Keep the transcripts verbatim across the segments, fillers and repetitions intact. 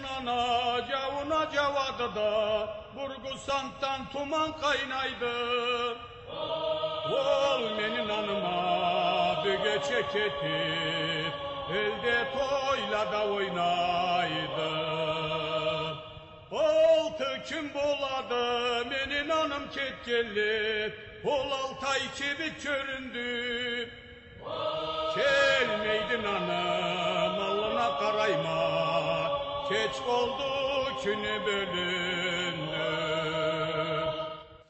Нана джауна джауады да, Бургусантдан туман къайнайды. Ол мени наныма бюгече кетип, элде тойлада ойнайды. Алты кюн болады, мени наным кетгенли, ол алты ай кибик кёрюндю. Келмейди наным, аллына къарайма, кеч болду, кюню бёлюндю.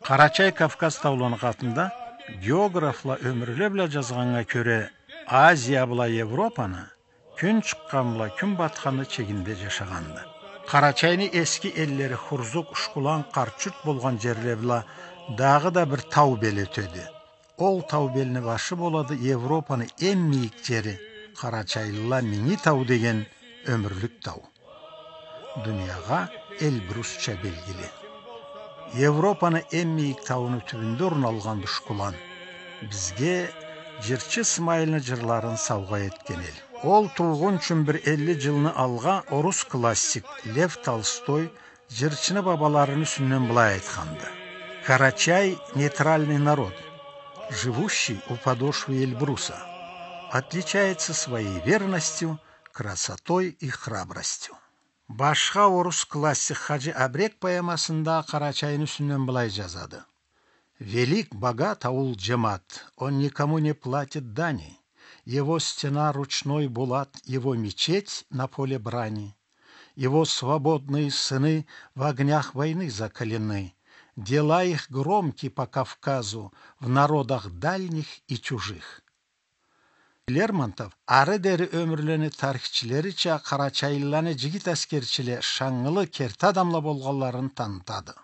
Къарачай Кавказ тауланы къатында географла ёмюрле бла джазгъаннга кёре, Азия бла Европаны, кюн чыкъгъан бла кюн батханны чегинде джашагъанды. Къарачайны эски эллери Хурзук, Ушкулан, Къарт-Джурт болгъан джерле бла дагъыда бир тау бел ётеди. Ол тау белни башы болады Европаны эм мийик джери, къарачайлыла Минги тау деген ёмюрлюк тау. Дуниягъа Эльбрусча белгили. Европаны эм мийик тауну тюбюнде орналгъанды Ушкулан. Бизге джырчы Сымайылны джырларын саугъа этген эл. Ол туугъунчун бир элли джылны алгъа орус классик Лев Толстой джырчыны бабаларыны юсюнден былай айтханды: «Карачай — нейтральный народ, живущий у подошвы Эльбруса, отличается своей верностью, красотой и храбростью». Башха орус классик Хаджи Абрек поэмасында Къарачайны юсюнден былай джазады: «Велик, богат аул Джемат, он никому не платит дани. Его стена — ручной булат, его мечеть — на поле брани. Его свободные сыны в огнях войны закалены. Дела их громкие по Кавказу в народах дальних и чужих». Лермонтов ары дери ёмюрлени тарихчилерича къарачайлыланы джигит аскерчиле, шангылы, керти адамла болгъанларын танытады.